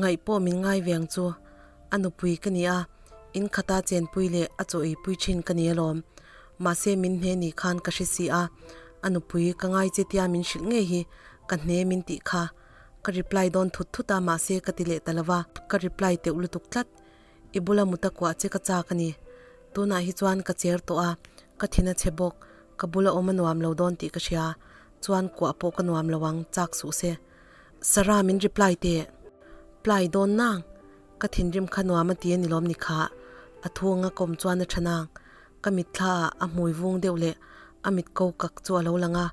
Ngaih pawh min ngai ve ang chu. A nupui ka ni a, in khata chenpui leh a chaw eipui thin ka ni alawm. Mahse min hne ni khan ka hre si a, a nupui ka ngai che tia min hrilh ngei hi ka hne min tih kha. Ka reply dawn thut thut a mahse ka ti leh ta lo va, ka reply teuh lutuk tlat. I bula muta kuah che ka chak a ni. Tunah hi chuan ka cher tawh a, ka thin a chhe bawk. Ka bula awm a nuam lo dawn tih ka hria. Chuan kuah pawh ka nuam lo ang, chak suh se. Sarah min reply teh. Ply dawn nang. Ka thinrim kha nuam a ti a ni lawm ni kha. A thu anga kawm chuan a tha nang. Ka mitthla ah a hmui vung deuh leh a mit ko kak chu a lo lang a,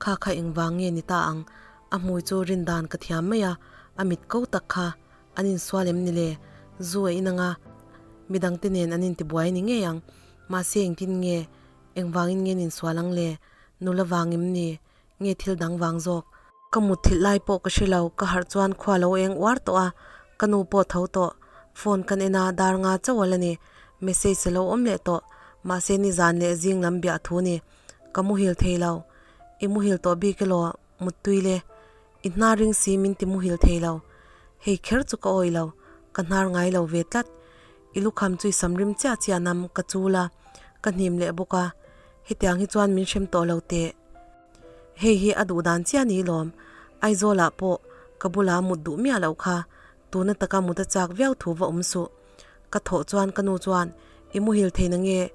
kha kha engvang nge ni ta ang. A hmui chu rin dan ka thiam mai a, a mit ko tak kha an insual em ni le? Zu a inang a, midangte nen an intibuai ni ngei ang. Mahse engtin nge, engvangin nge an insual ang le? Nula vang em ni? Nge thil dang vang zawk? Ka mut thilh lai pawh ka hre lo, ka harh chuan khua lo eng uar tawh a, ka nu pawh tho tawh. Phone kan en a, dar nga chauh a la ni. Message a lo awm leh tawh, mahse nizan leh zing lam biah thu ni. Ka muhil thei lo. I muhil tawh bik elaw? Muttui le. I hnar ring si min ti muhil thei lo. Hei kher chu ka awih lo, ka hnar ngai lo ve tlat. I lukham chu i sam rim chiah chiah nam ka chul a, ka hnim leh bawk a. Hetiang hi chuan min hrem tawh lo teh. Hei hi a duh dan chiah ni lawm. Aizawlah pawh ka bula mut duh miah loh kha, tuna taka mut a chak viau thu va awm suh. Ka thawh chuan ka nu chuan, I muhil thei na nge,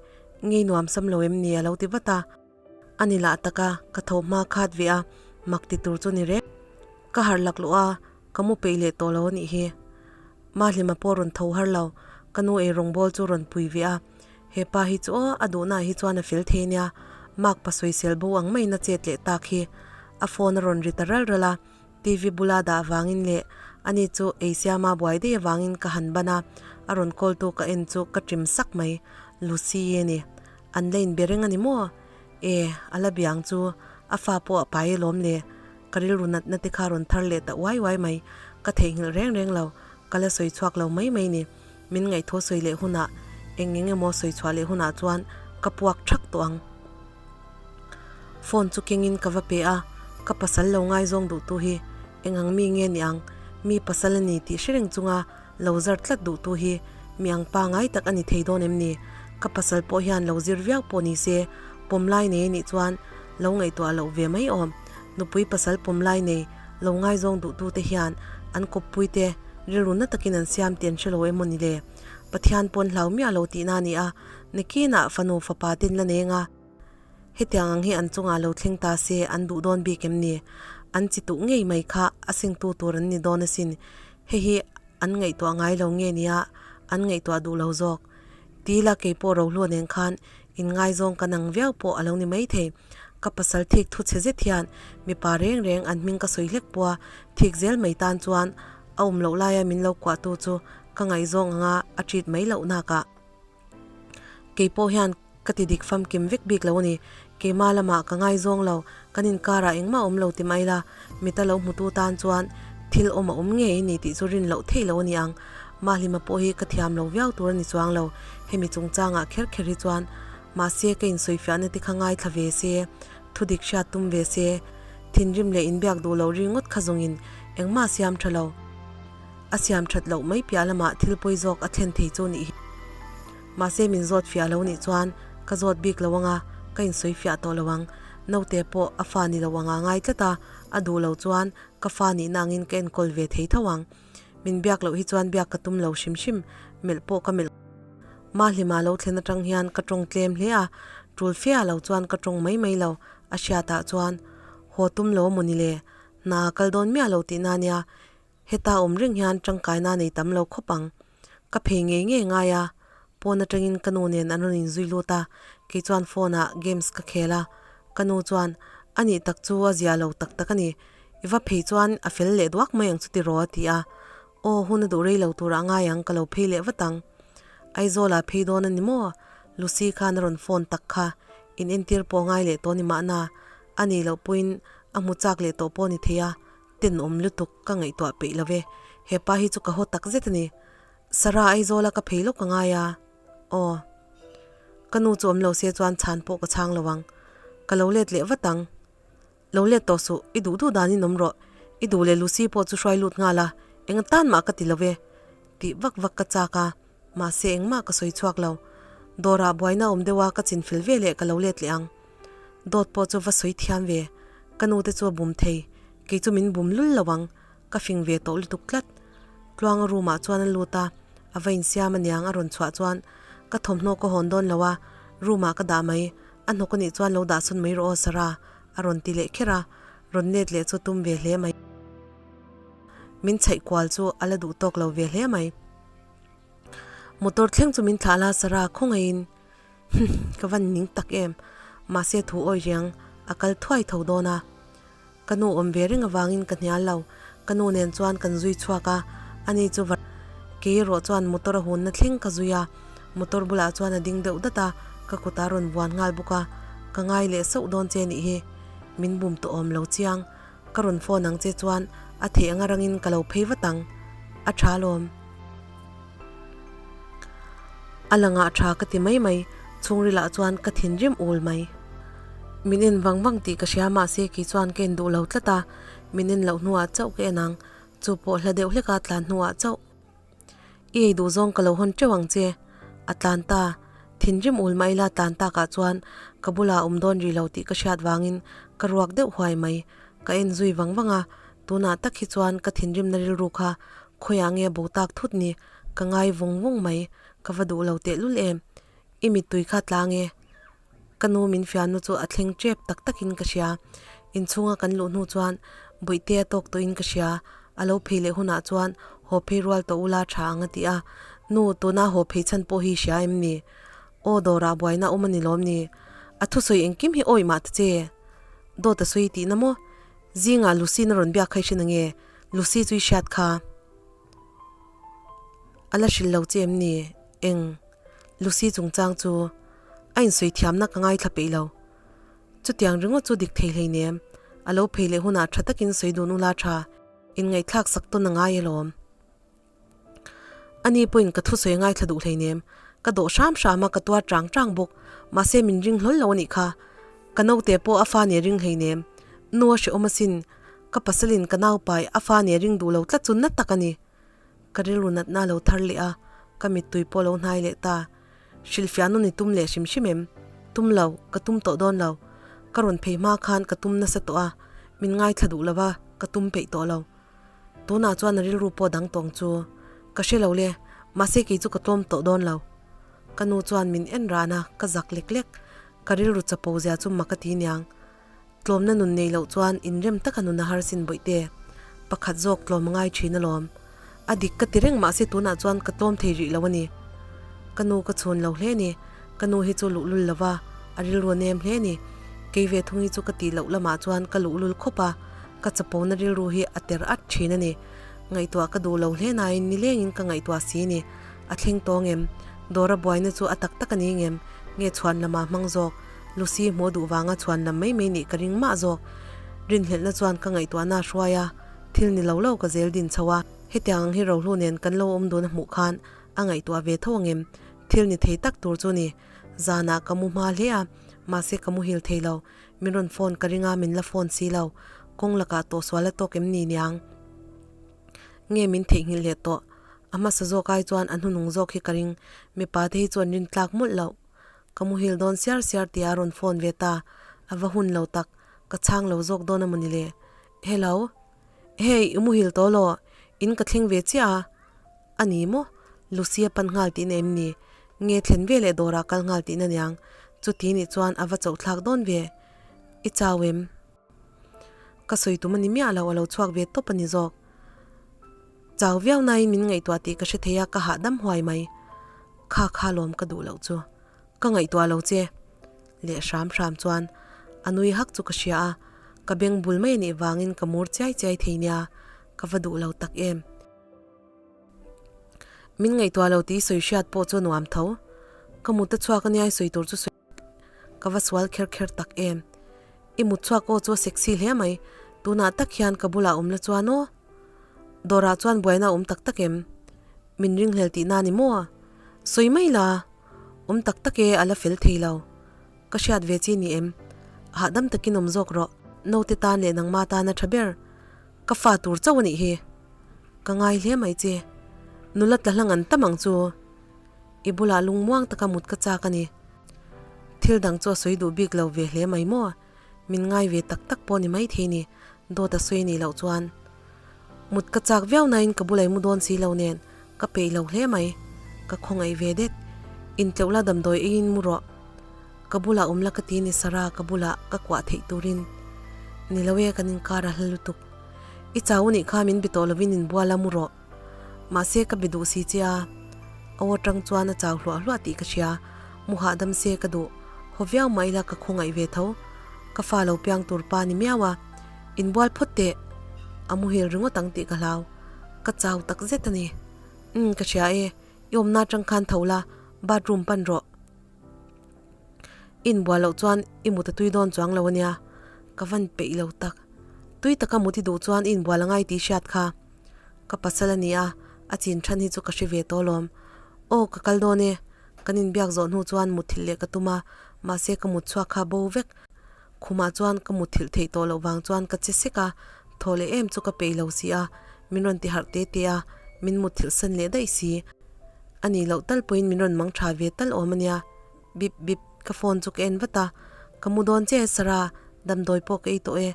ngei nuam sam lo em ni a lo ti vat a. A ni lah taka ka tho hma khat ve a, mak ti tur chu ni reng. Ka harh lak luh a, ka mu peih leh tawh lo a nih hi. Mahlima pawh rawn tho har lo, ka nu ei rawngbâwl chu rawn pui ve a. He pa hi chu aw, a duhnaah hi chuan a fel thei nia, mark pa sawisel bo ang maiin a chet leh tak hi. A phone a rawn ri ta ral ral a, TV bula dah avangin leh ani chu ei siama buai daih avangin ka han ban a, a rawn call tu ka en chu ka ṭim sak mai, Lucy a ni. An la inbe reng a ni maw? E, a la biang chu a fa pawh a pai alawm le. Ka rilru natna te kha rawn thar leh ta uai uai mai. Ka theihnghilh reng reng lo, ka la sawi chhuak lo mai mai ni. Min ngaihthua sawi leh hunah, eng eng emaw sawi chhuah leh hunah chuan ka puak thak tawh ang. Phone chu kengin ka va pe a, ka pasal lo ngaizawng duhtu hi eng ang mi nge ni ang? Mi pasal a ni tih hre reng chunga Lo zar tlat duhtu hi mi ang pangai tak a ni thei dawn em ni? Ka pasal pawh hian lo zir viau pawh ni se, pawm lai nei a nih chuan lo ngaihtuah loh ve mai awm. Nupui pasal pawm lai nei lo ngaizawng duhtute hian an kawppuite rilru na takin an siam tih an hre lo emaw ni le? Pathian pawn hlau miah lo tihna a ni a, nakinah fanu fapa ten la neng a. Hetiang ang hi an chungah lo thleng ta se an duh dawn bik em ni? An chi tuh ngei mai kha a sengtu tur an ni dawn asin. Hei hi an ngaihtuah ngai lo nge nia an ngaihtuah duh lo zawk. Tila kei pawh Rohlua nen khan inngaizawng kan ang viau pawh a lo ni maithei. Ka pasal thik thu chhe zet hian mipa reng reng an hming ka sawi hlek pawh a thik zel mai tan chuan a awm loh laia min lo kuahtu chu ka ngaihzawng anga a treat mai loh nakah. Kei pawh hian ka ti dik famkim vek bik lo a ni. Keimah lamah ka ngaizawng lo, kan inkarah engmah awm lo ti mai la, mita lo hmutu tan chuan thil awm a awm ngei ni tih chu rin loh theih lo a ni ang. Mahlima pawh hi ka thiam lo viau tur a ni chuang lo, hemi chungchangah kher kher hi chuan. Mahse ka insawifiahna te kha ngaithla ve se, thudik hriat tum ve se, thinrim leh inbiak duh loh ringawt kha zawngin engmah siam tha lo. A siam that loh mai piah lamah thil pawi zawk a thlen thei chu nih hi. Mahse min zawt fiah lo nih chuan ka zawt bik lo anga ka insawi fiah tawh lo ang. Naute pawh a fa ni lo anga ngai tlat a, a duh lo chuan ka fa nihna angin ka enkawl ve thei tho ang. Min biak loh hi chuan biak ka tum lo hrim hrim, melh pawh ka melh. Mahlima lo thlen atang hian ka tawng tlem hle a, tul fe ah lo chuan ka tawng mai mai lo, a hriatah chuan haw tum lo a maw ni le, hna a kal dawn miah lo tihna nia. Heta awm reng hian tangkaina nei tam lo khawp ang. Ka phei ngei ngei ngai a, pawn atangin ka nu nen an rawn inzui lut a, kei chuan phone ah games ka khel a. Ka nu chuan, A nih tak chu a zia lo tak tak a ni, i va phei chuan a fel leh duak mai ang chu tiraw a ti a. Aw, hun a duh rei lo turah ngai ang, ka lo phei leh vat ang. Aizawlah phei dawn a ni maw? Lucy khan a rawn phone tak kha, in entir pawh ngai leh tawh ni mahna, a nih loh pawhin a hmu chak leh tawh pawh a ni thei a. Tenawm lutuk ka ngaihtuah peih lo ve, hepa hi chu ka haw tak zet a ni. Sarah Aizawla ka phei lawk a ngai a, aw. Ka nu chu awm lo se chuan chhan pawh ka chhang lo ang. Ka lo let leh vat ang. Lo let tawh suh, i duh duh danin awm rawh. I duh leh Lucy pawh chu hruai lut nghal a, Eng atan mah ka ti lo ve. Tih vak vak ka chak a, mahse engmah ka sawi chhuak lo. Dawrah buaina awm deuh a ka chinfel ve leh ka lo let leh ang. Dawt pawh chu va sawi thiam ve. Ka nu te chu a bum thei. Kei chu min bum lul lo ang. Ka fing ve tawh lutuk tlat. Tluanga room ah chuan a lut a, a va insiam aniang a rawn chhuah chuan ka thawmhnaw ka hawn dawn lo a, room ah ka dah mai, a hnawk anih chuan lo dah sawn mai rawh aw Sarah a rawn ti leh kher a, rawn let leh chu tum ve hle mai. Min chhaih kual chu a la duh tawk lo ve hle mai. Motor thleng chu min thlah la Sarah khawngaihin Humm ka van ning tak em, mahse thu awi riang a kal thuai tho dawn a. Ka nu awm ve reng avangin ka hnial lo, ka nu nen chuan kan zui chhuak a, ani chu va kei erawh chuan motor a hunna thleng ka zui a, motor bulah chuan a ding deuh dat a, ka kutah a rawn vuan nghal bawk a, ka ngai leh sauh dawn che nih hi, min bum tawh awm lo chiang, ka rawn phone ang che chuan a theih anga rangin ka lo phei vat ang, a tha alawm. A langah tha ka ti mai mai, chhungrilah chuan ka thinrim ul mai. Min en vang vang tih ka hria mahse kei chuan ka en duh lo tlat a, min en loh hnuah chauh ka en ang, chu pawh hla deuh hleka tlan hnuah chauh. I ei duh zawng ka lo hawn teuh ang che, a tlan ta. Thinrim ul mai la tlan takah chuan ka bulah a awm dawn rih lo tih ka hriat vangin ka ruak deuh huai mai. Ka en zui vang vang a, tunah tak hi chuan ka thinrimna rilru kha Khawiah nge bo tak thut ni? Ka ngai vawng vawng mai, ka va duh lo tehlul em? I mittui kha tlang e. Ka nu min fiahnu chu a thleng tep tak takin ka hria. Inchhunga kan luh hnu chuan Bawihte a tawk tawhin ka hria. A lo phei leh hunah chuan haw phei rual tawh ula tha ang a ti a. Nu, tuna haw phei chhan pawh hi hria em ni? Aw dawrah buaina awm a ni lawm ni? A thusawi engkim hi awih mah ta che. Dawt a sawi tihna maw? Zingah Lucy na rawn biak kha i hre nange? Lucy chu i hriat kha. A la hrilh lo che em ni? Eng? Lucy chungchang chu a insawi thiamna ka ngaithla peih lo. Chutiang ringawt chu dik thei hleinem. A lo phei leh hunah tha takin sawi dun ula tha. Inngaihthlak sak tawn a ngai alawm. Ani pawhin ka thusawi ngaithla duh hleinem. Ka dawh hram hram a, ka tuar chang chang bawk. Mahse min ring hlawl lo a nih kha. Ka naute pawh a fa nia ring hleinem. Nu a hrehawm asin. Ka pasalin ka naupai a fa nia ring duh lo tlat chu na tak a ni. Ka rilru natna a lo thar leh a, ka mittui pawh a lo hnai leh ta. Hrilhfiah nawn i tum leh hrim hrim em? Tum lo, ka tum tawh dawn lo. Ka rawn phei hma khan ka tum nasa tawh a, min ngaithla duh lo va, ka tum peih tawh lo. Tunah chuan a rilru pawh dang tawng chu ka hre lo le, mahse kei chu ka tlawm tawh dawn lo. Ka nu chuan min en ran a, ka zak lek lek. Ka rilru chapo zia chu mak a ti niang. Tlawmna nun nei loh chuan inrem taka nun a harsin bawihte. Pakhat zawk tlawm a ngai thin alawm. A dik ka ti reng mahse tunah chuan ka tlawm thei rih lo a ni. Ka nu ka chhun lo hle ni. Ka nu hi chu luhlul lo va, a rilru a nem hle ni. Kei ve thung hi chu ka tih loh lamah chuan ka luhlul khawp a. Ka chapona rilru hi a ter at thin a ni. Ngaihtuah ka duh lo hle nain nilengin ka ngaihtuah si ni. A thleng tawng em? Dawra buaina chu a tak tak a ni ngem? Nge chhuan lamah hmang zawk? Lucy hmuh duh vanga chhuan lam mai mai nih ka ring mah zawk. Rinhlelhna chuan ka ngaihtuahna a hruai a, thil ni lo lo ka zel din chho a. Hetiang ang hi Rohlu nen kan lo awm dun a hmuh khan a ngaihtuah ve tho angem? Thil ni thei tak tur chu ni. Zanah ka mu hma hle a, mahse ka muhil thei lo. Min rawn phone ka ring a, min la phone si lo. Kawng lakah tawhsual a tawk em ni niang? Nge min theihnghilh leh tawh? A hmasa zawk ai chuan a hnunung zawk hi ka ring. Mipa te hi chu an rin tlak mawlh loh. Ka muhil dawn siar siar tia a rawn phone ve ta. A va hun lo tak. Ka chhang lo zawk dawn a mawni le. Hello. Hey, i muhil tawh law? In ka thleng ve chiah a. A ni maw? Lucy a pan nghal tihna em ni? Nge thlen ve leh dawrah kal nghal tihna niang? Chuti nih chuan a va chauh thlak dawn ve. I chau em? Ka sawi tum a ni miah lo, a lo chhuak ve tawp a ni zawk. Chau viau nain min ngaihtuah tih ka hre thei a, ka hahdam huai mai. Kha kha lawm ka duh loh chu. Ka ngaihtuah lo che. Leh hram hram chuan a nui hak chu ka hria a, ka beng bul mai a nih vangin ka mur chiai chiai thei nia, ka va duh lo tak em. Min ngaihtuah lo tih sawi hriat pawh chu a nuam tho. Ka mut a chhuak a nia i sawi tur chu sawi ka va sual kher kher tak em. I mut chhuak aw chu a sexy hle mai. Tunah tak hian ka bulah awm la chuan aw. Dawrah chuan buaina a awm tak tak em? Min ringhlel tihna ni maw? Sawi mai la. Awm tak tak e a la fel thei lo. Ka hriat ve chi ni em? Hahdam takin awm zawk rawh. Naute tan leh nangma tan a tha ber. Ka fa tur chauh a nih hi. Ka ngai hle mai che. Nula tla hlang an tam ang chu. I bulah lungmuang taka mut ka chak a ni. Thil dang chu a sawi duh bik lo ve hle mai maw? Min ngai ve tak tak pawh ni maithei ni, dawt a sawi nih loh chuan. Mut ka chak viau nain ka bulai mu dawn si lo nen ka peih lo hle mai. Ka khawngaih ve det. Intleuh la damdawi eiin mu rawh. Ka bulah awm la ka ti ni Sarah ka bulah ka kuah theih turin. Ni lo e kan inkar a hla lutuk. I chau nih kha min bi tawh lovin inbual a mu rawh. Mahse ka be duh si che a. Aw atang chuan a chau hluah hluah tih ka hria. Mu hahdam se ka duh. Haw viau mah ila ka khawngaih ve tho. Ka fa lo piang tur pa ni miau a. Inbual phawt teh. A muhil ringawt ang tih ka hlau. Ka chau tak zet a ni. Umm ka hria e. I awmna atang khan tho la, bathroom pan rawh. I inbual loh chuan i mut a tui dawn chuang lo a nia. Ka van peih lo tak. Tui taka mut i duh chuan i inbual a ngai tih hriat kha. Ka pasal a ni a, a chin than hi chu ka hre ve tawh alawm. Aw ka kal dawn e. Kan inbiak zawh hnu chuan mutthilh leh ka tum a, mahse ka mut chhuak kha bo vek. Khumah chuan ka mutthilh theih tawh loh vang chuan ka che sek a, thaw leh em chu ka peih lo si a, min rawn ti harh te te a, min mutthilh san leh daih si. A nih loh tal pawhin min rawn mang tha ve tal awm a nia. Bip bip, ka phone chu ka en vat a, ka mu dawn che Sarah, damdawi pawh ka ei tawh e.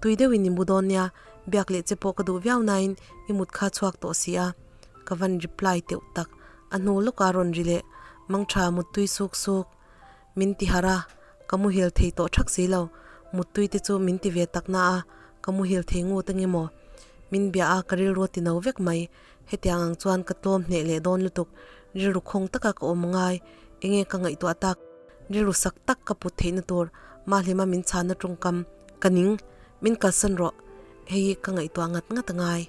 Tui deuhin i mu dawn nia, biak leh che pawh ka duh viau nain i mut kha chhuak tawh si a. Ka van reply teuh tak, a hnu lawkah rawn ri leh, mang tha muttui suk suk. Min ti harh a, ka muhil thei tawh thak si lo. Muttui te chu min ti ve tak na a, ka muhil thei ngut ange maw? Min bia a, ka rilru a ti no vek mai. Hetiang ang chuan ka tlawm hneh leh dawn lutuk. Rilru khawng taka ka awm ngai, enge ka ngaihtuah tak? Rilru sak tak ka put theihna tur Mahlima min chhanna tawngkam ka ning, min kalsan rawh. Hei hi ka ngaihtuah ngat ngat angai.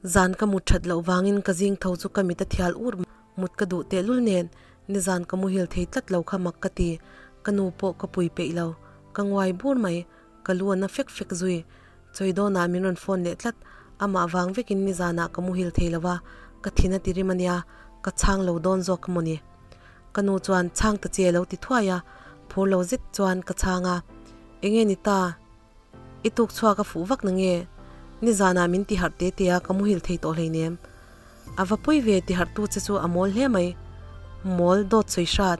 Zan ka mut that loh vangin ka zing tho chu ka mit a thial ur mut ka duh tehlul nen nizan ka muhil thei tlat lo kha mak ka ti. Ka nu pawh ka pui peih lo. Ka nguai bur mai. Ka lu a na fek fek zui. Chawi dawnah min rawn phone leh tlat. Amah vang vekin nizanah ka muhil thei lo va, ka thin a ti rim a nia, ka chhang lo dawn zawk ka maw ni. Ka nu chuan chhang ta che lo ti thuai a, phur lo zet chuan ka chhang a. Enge ni ta? I tuk chhuak a fuh vak na nge? Nizanah min ti harh te te a, ka muhil thei tawh hleinem. A va pawi ve ti harh tu che chu a mawl hle mai. Mawl dawt sawi hrat.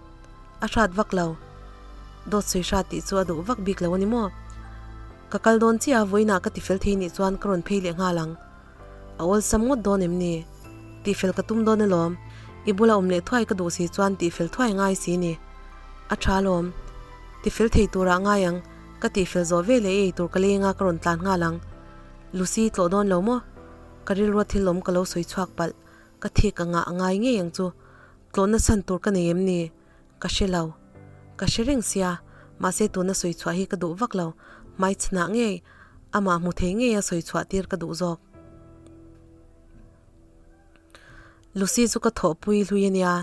A hrat vak lo. Dawt sawi hrat tih chu a duh vak bik lo a ni maw? Ka kal dawn chiah a, vawiinah ka tifel thei nih chuan ka rawn phei leh nghal ang. A awlsam ngawt dawn em ni? Tihfel ka tum dawn alawm. I bula awm leh thuai ka duh si chuan tihfel thuai ngai si ni. A tha alawm. Tifel thei turah ngai ang. Ka tihfel zawh ve leh i eitur ka leng a ka rawn tlan nghal ang. Lucy tlawh dawn lo maw? Ka rilrua thil awm ka lo sawi chhuak palh. Ka thik anga a ngai ngei ang chu. Tlawhna chhan tur ka nei em ni? Ka hre lo. Ka hre reng sia. Mahse tuna sawi chhuah hi ka duh vak lo. Hmaichhanah ngei, amah hmu thei ngei a sawi chhuah tir ka duh zawk. Lucy chu ka thawhpui hlui a nia.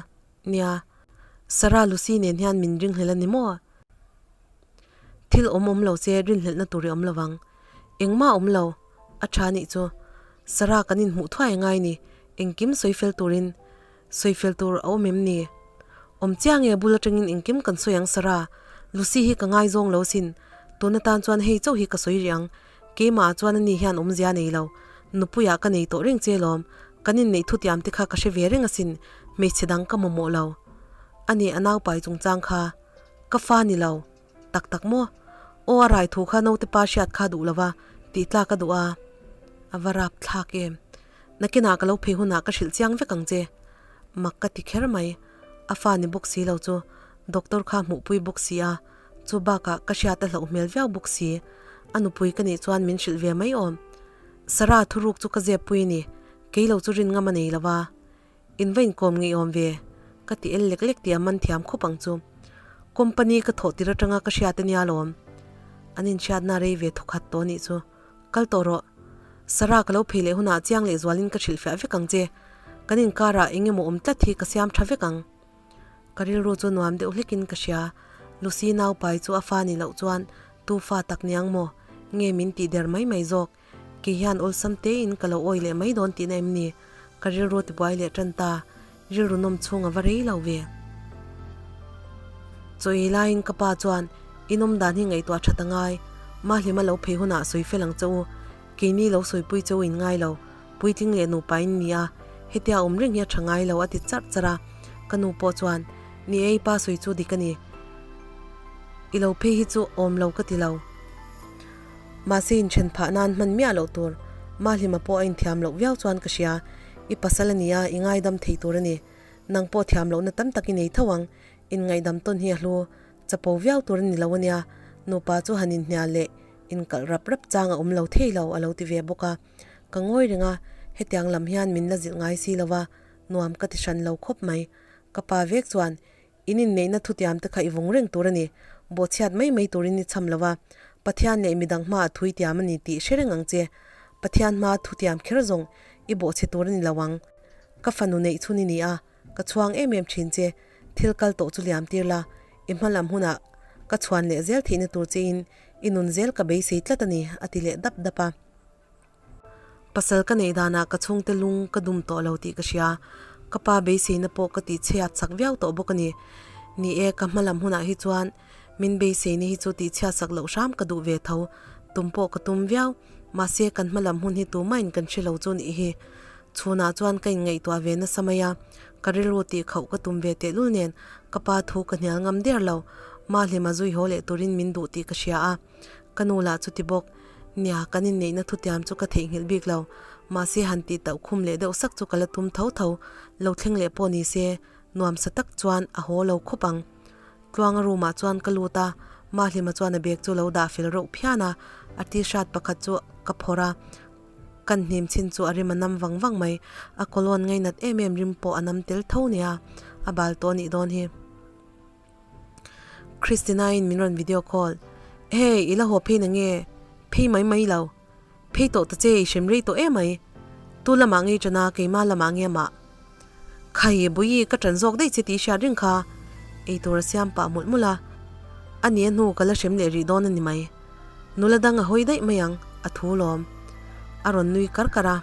Nia. Sarah Lucy nen hian min ringhlel a ni maw? Thil awm awm lo se rinhlelhna tur i awm lo vang. Engmah awm lo. A tha nih chu. Sarah kan inhmuh thuai a ngai ni. Engkim sawi fel turin sawi fel tur a awm em ni? Awm chiang e bul atangin engkim kan sawi ang Sarah. Lucy hi ka ngaizawng lo sin. Tun atan chuan hei chauh hi ka sawi rih ang. Keimah ah chuan ani hian awmzia nei lo. Nupuiah ka nei tawh reng che lawm. Kan inneih thutiam te kha ka hre ve reng asin. Hmeichhe dang ka mamawh lo. Ani a naupai chungchang kha. Ka fa ni lo. Tak tak maw? Aw a rai thu kha naute pa hriat kha duh lova tih tlak a duh a. A va rap thlak em. Nakinah ka lo phei hunah ka hrilh chiang vek ang che. Mak ka ti kher mai. A fa ni bawk si lo chu doctor kha hmuhpui bawk si a. Chu bakah ka hriat a hlauh hmel viau bawk si. A nupui ka nih chuan min hrilh ve mai awm. Sarah thuruk chu ka zep pui ni. Kei lo chu rin ngam a nei lova. In va inkawm ngeiawm ve, ka ti el lek lek tih a man thiam khawp ang chu. Company ka thawh tir atanga ka hriat ania lawm. An inhriatna rei ve thawkhat tawh anih chu. Kal tawh rawh. Sarah ka lo phei leh hunah chiang leh zualin ka hrilhfiah vek ang che. Kan inkarah eng emaw awm tlat hi ka siam tha vek ang. Ka rilru chu nuam deuh hlekin ka hria. Lucy naupai chu a fa ni loh chuan tu fa tak niang maw? Nge min tih der mai mai zawk. Kei hian awlsam tein ka lo awi leh mai dawn tihna em ni? Ka rilru tibuai leh tan ta, rilru nawm chhung a va rei lo ve. Chawi laiin ka pa chuan, I nawm dan hi ngaihtuah that a ngai, Mahlima lo phei hunah sawi fel ang che u. Keini lo sawipui cheu in ngai lo, puitling leh nupa in ni a, hetia awm reng hi a tha ngai lo a ti charh charh a. Ka nu pawh chuan, Ni e, i pa sawi chu dik a ni. I lo phei hi chu awm lo ka ti lo. Mahse inthen phah nan hman miah loh tur Mahlima pawh a inthiam loh viau chuan ka hria. I pasal a ni a, i ngaidam thei tur a ni. Nang pawh thiam lohna tam tak i nei tho ang. Inngaihdam tawn hi a hlu chapo viau tur a ni lo a nia. Nupa chu han inhnial leh inkalh rap rap chang a awm lo thei lo a lo ti ve bawk a. Ka ngawi reng a, hetiang lam hian min la zilh ngai si lo va, nuam ka ti hran lo khawp mai. Ka pa vek chuan In inneihna thutiam te kha i vawng reng tur a ni. Bawhchhiat mai mai turin i cham lo va, Pathian leh midang hmaah thui tiam a ni tih hre reng ang che. Pathian hmaa thutiam kher zawng i bawhchhe tur a ni lo ang. Ka fanu neih chhun i ni a, ka chhuang em em thin che. Thil kal tawh chu liam tir la, i hma lam hunah ka chhuan leh zel theihna tur chein i nun zel ka beisei tlat a ni, a ti leh dap dap a. Pasal ka neih danah ka chhungte lung ka dum tawh lo tih ka hria. Ka pa beiseina pawh ka tih chhiat chak viau tawh bawk a ni. Ni e, ka hma lam hunah hi chuan min beiseina hi chu tih chhiat sak loh hram ka duh ve tho. Tum pawh ka tum viau. Mahse, kan hma lam hun hi tumahin kan hre lo chu nih hi. Chhunah chuan ka inngaihtuah ve nasa mai a, ka rilru tih khauh ka tum ve tehlul nen ka pa thu ka hnial ngam der lo. Mahlima zui haw leh turin min duh tih ka hria a. Ka nu lah chu ti bawk, Nia, kan inneihna thutiam chu ka theihnghilh bik lo. Mahse han tih tauh khum leh deuh sak chu ka la tum tho tho. Lo thleng leh pawh ni se, nuamsa tak chuan a haw lo khawp ang. Tluanga room ah chuan ka lut a, Mahlima chuan a bag chu lo dah fel reuh phian a, a t-shirt pakhat chu ka phawrh a, kan hnim chin chu a rim a nam vang vang mai. A cologne ngainat em em rim pawh a nam tel tho nia, a bal tawh a nih dawn hi. Christina in min rawn video call, Hey, i la haw phei na nge? Phei mai mai lo. Phei tawh ta che, i hrem rei tawh emai. Tu lamah ngei ṭan a, keimah lamah nge amah? Khai, Bawihi, ka ṭan zawk daih che tih i hriat reng kha. Eitur a siam pah mawlh mawlh a. A nia hnu ka la hrem leh rih dawn a ni mai. Nula dang a hawi daih mai ang, a thu lawm. A rawn nui kar kar a.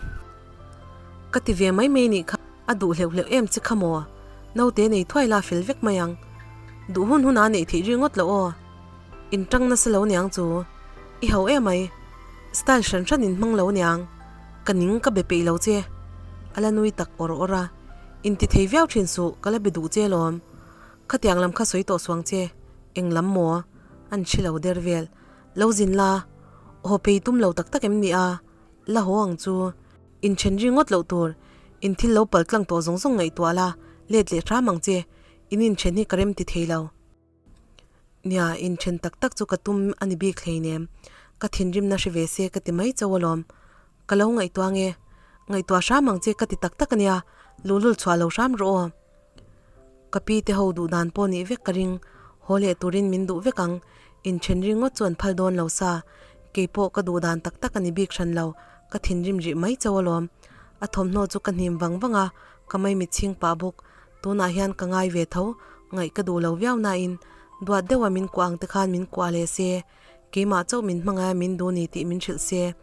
Ka ti ve mai mai nih kha, a duh hleuh hleuh em che kha maw? Naute nei thuai la fel vek mai ang. Duh hun hun a neih theih ringawt loh aw. In tang nasa lo niang chu. I ho emai. Style hran hran in hmang lo niang. Ka ning ka be peih lo che. A la nui tak awr awr a. In ti thei viau thin suh, ka la be duh che alawm. Khatiang lam kha sawi tawh suang che. Eng lam maw? An hre lo der vel. Lo zin la. Haw phei tum lo tak tak em ni a? La haw ang chu. Inthen ringawt loh tur. In thil lo pal tlang tawh zawng zawng ngaihtuah la, let leh hram ang che. In inthen hi ka rem ti thei lo. Nia, inthen tak tak chu ka tum a ni bik hleinem. Ka thinrimna hre ve se ka ti mai chauh alawm. Ka lo ngaihtuah nge? Ngaihtuah hram ang che ka ti tak tak a nia, luhlul chhuah lo hram rawh aw. Ka pi te ho duh dan pawh nih vek ka ring, haw leh turin min duh vek ang, inthen ringawt chu an phal dawn lo sa, keipawh ka duh dan tak tak a ni bik hran lo, ka thinrim rih mai chauh alawm. A thawmhnaw chu ka hnim vang vang a, ka maimit chhing pah bawk, tunah hian ka ngai ve tho, ngaih ka duh lo viau nain duat deuha min kuah ang te khan min kuah leh se, keimah chauh min hmangaia min duh ni tih min hrilh se,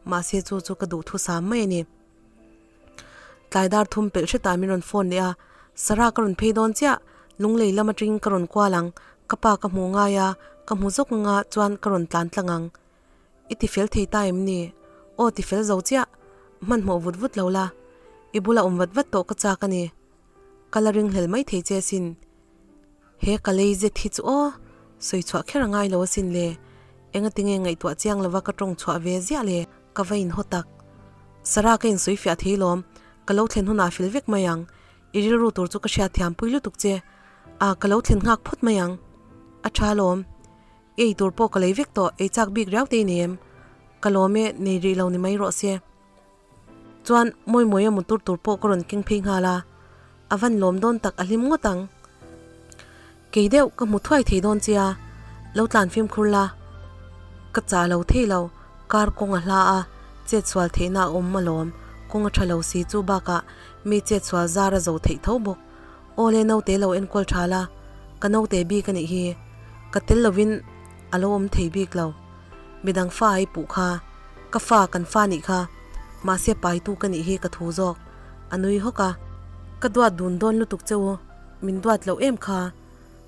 mahse chu chu ka duh thusam mai a ni. Tlai dar thum pelh hretah min rawn phone leh a, Sarah ka rawn phei dawn chiah, lunglei lam atangin ka rawn kual ang, ka pa ka hmu ngai a, ka hmu zawk anga chuan ka rawn tlan tlang ang. I ti fel thei ta em ni? Aw ti fel zo chiah, hmanhmawh vut vut lo la, i bula awm vat vat tawh ka chak a ni. Ka la ringhlel mai thei che asin. He ka lei zet hi chu aw, sawi chhuah kher a ngai lo asin le. Engatinge ngaihtuah chiang lova ka tawng chhuah ve ziah le, ka va inhaw tak. Sarah ka insawi fiah thei lawm, ka lo thlen hunah fel vek mai ang. I rilru tur chu ka hriat thiam pui lutuk che. A, ka lo thlen nghak phawt mai ang. A tha lawm. I ei tur pawh ka lei vek tawh, ei chak bik riau te i nei em? Ka lawm e, nei rih lo ni mai rawh se. Chuan Mawimawia motor tur pawh ka rawn keng phei nghal a, a van lawm dawn tak a hlim ngawt ang. Kei deuh ka hmu thuai thei dawn che a, lo tlan fimkhur la. Ka chah lo thei lo, car kawng a hla a, chet sual theihna a awm alawm, kawng a tha lo si chu bakah mi chet sual zar a zo theih tho bawk. Aw le naute lo enkawl tha la, ka naute bik a nih hi, ka tel lovin a lo awm thei bik lo. Midang fa i puh kha, ka fa kan fa nih kha, mahse paitu ka nih hi ka thu zawk, a nui hawk a. Ka duat dun dawn lutuk che u, min duat loh em kha,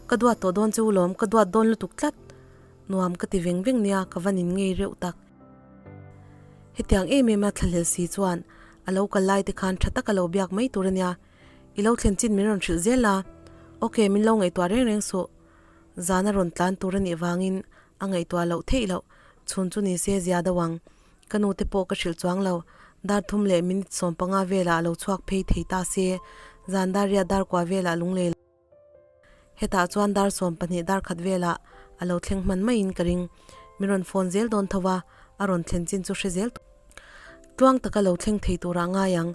ka duat tawh dawn che u lawm, ka duat dawn lutuk tlat, nuam ka ti veng veng nia ka va nin ngei reuh tak. Hetiang em em a thlahlel si chuan a lo kal lai te khan tha taka lo biak mai tur a nia. I lo thlen chin min rawn hrilh zel a. Ok, min lo ngaihtuah reng reng suh. Zan a rawn tlan tur a nih vangin a ngaihtuah loh theih loh. Chhun chu ni se zia deuh ang. Ka nu te pawh ka hrilh chuang lo. Dar thum leh minute 15 velah a lo chhuak phei thei ta se. Zan dar riat dar kua velah lunglei lo. Hetah chuan dar 12 dar khat velah a lo thleng hman maiin ka ring. Min rawn phone zel dawn tho a, a rawn thlen chin chu hre zel tluang taka lo thleng thei turah ngai ang.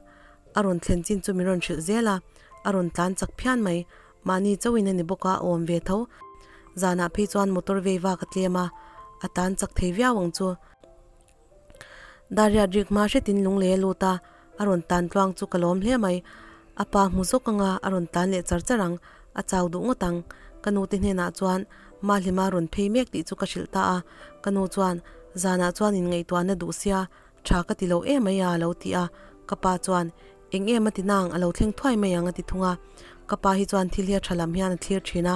A rawn thlen chin chu min rawn hrilh zel a, a rawn tlan chak phian mai. Mahni chauhin a ni bawk a, a awm ve tho. Zanah phei chuan motor vei vak a tlem a, a tlan chak thei viau ang chu. Dariat rik hma hretin lunglei a lut a, a rawn tan tluang chu ka lawm hle mai. A pa hmu zawk anga a rawn tlan leh char char ang, a chau duh ngawt ang. Ka nu te hnenah chuan Mahlima rawn phei mek tih chu ka hrilh ta a, ka nu chuan zanah chuan inngaihtuahna duh sia tha ka ti lo em mai a a lo ti a, ka pa chuan eng em a ti nang a lo thleng thuai mai ang a ti thung a. Ka pa hi chuan thil hi a tha lam hian a thlir thin a,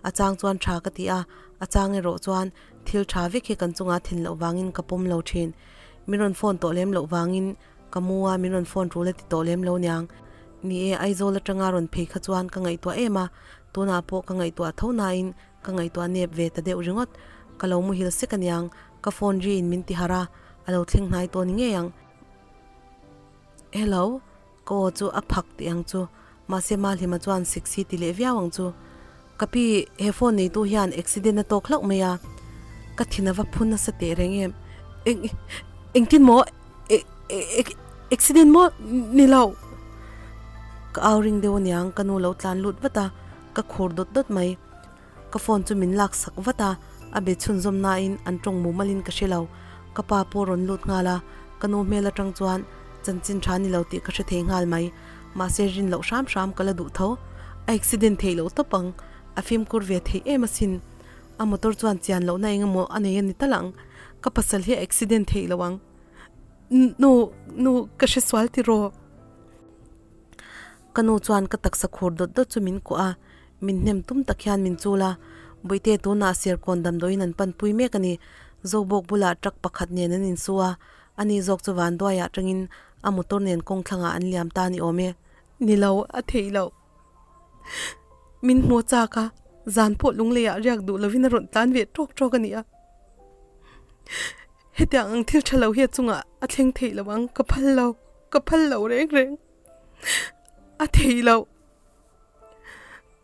a chang chuan tha ka ti a, a chang erawh chuan Thil tha vek hi kan chungah thin loh vangin ka pawm lo thin. Min rawn phone tawh lem loh vangin ka mu a, min rawn phone tul a ti tawh lem lo niang. Ni e, Aizawl atanga rawn phei kha chuan ka ngaihtuah em a, tunah pawh ka ngaihtuah tho nain ka ngaihtuah nep ve ta deuh ringawt. Ka lo muhil sek aniang, ka phone ri in min ti harh a, a lo thleng hnai tawh ni ngei ang. Hello, ka aw chu a phak tih ang chu, mahse Mahlima chuan sexy ti leh viau ang chu. Ka pi, he phone neitu hian accident a tawk hlauh mai a, ka thin a va phun nasa teh reng em. Eng, engtin maw? E, e, accident maw? Ni lo. Ka au ring deuh aniang, ka nu lo tlan lut vat a, ka khur dawt dawt mai. Ka phone chu min lak sak vat a, a be chhunzawm nain an tawng mumalin ka hre lo. Ka pa pawh rawn lut nghal a, ka nu hmel atang chuan chanchin tha ni lo tih ka hre thei nghal mai. Mahse rin loh hram hram ka la duh tho. A accident theih loh tawp ang, a fimkhur ve theih em asin. A motor chuan chian lohna eng emaw a nei a ni tal ang. Ka pasal hi a accident theih lo ang. Nu, nu, ka hre sual tiraw? Ka nu chuan ka taksa khur dawt dawt chu min kuah a, min hnem tum tak hian min chul a, Bawihte tunah Serkawn damdawiin an panpui mek a ni. Zobawk bulah truck pakhat nen an insu a, ani zawk chu vanduaiah atangin a motor nen kawng thlangah an liam ta a ni awm e. Ni lo, a theih loh. Min hmu chak a, zan pawh lungleiah riak duh lovin a rawn tlan ve tawk tawk a ni a. Hetiang ang thil tha lo hi a chungah a thleng theih lo ang, ka phal lo, ka phal lo reng reng. A thei loh.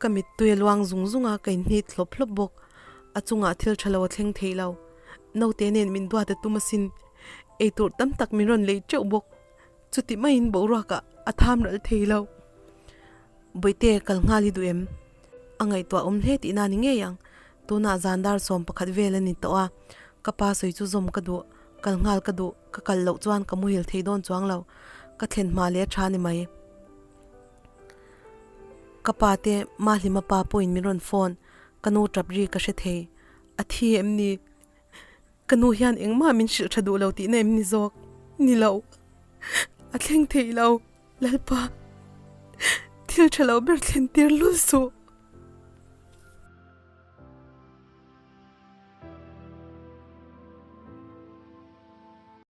Ka mittui a luang zung zung a, ka inhnit hlawp hlawp bawk. A chungah thil tha lo a thleng thei lo. Naute nen min duat a tum asin. Eitur tam tak min rawn lei teuh bawk. Chuti maiin boruakah a tham ral thei lo. Bawihte kal nghal i duh em? A ngaihtuah awm hle tihna ni ngei ang. Tunah zan dar 11 vel a ni tawh a, ka pa sawi chu zawm ka duh. Kal nghal ka duh, ka kal loh chuan ka muhil thei dawn chuang lo. Ka thlen hma leh a tha ni mai. Ka pa te Mahlima pa pawhin min rawn phone, ka nu tap ri ka hre thei. A thi em ni? Ka nu hian engmah min hrilh tha duh lo tihna em ni zawk? Ni lo. A thleng thei lo, Lalpa. Thil tha lo ber thlen tir lul suh.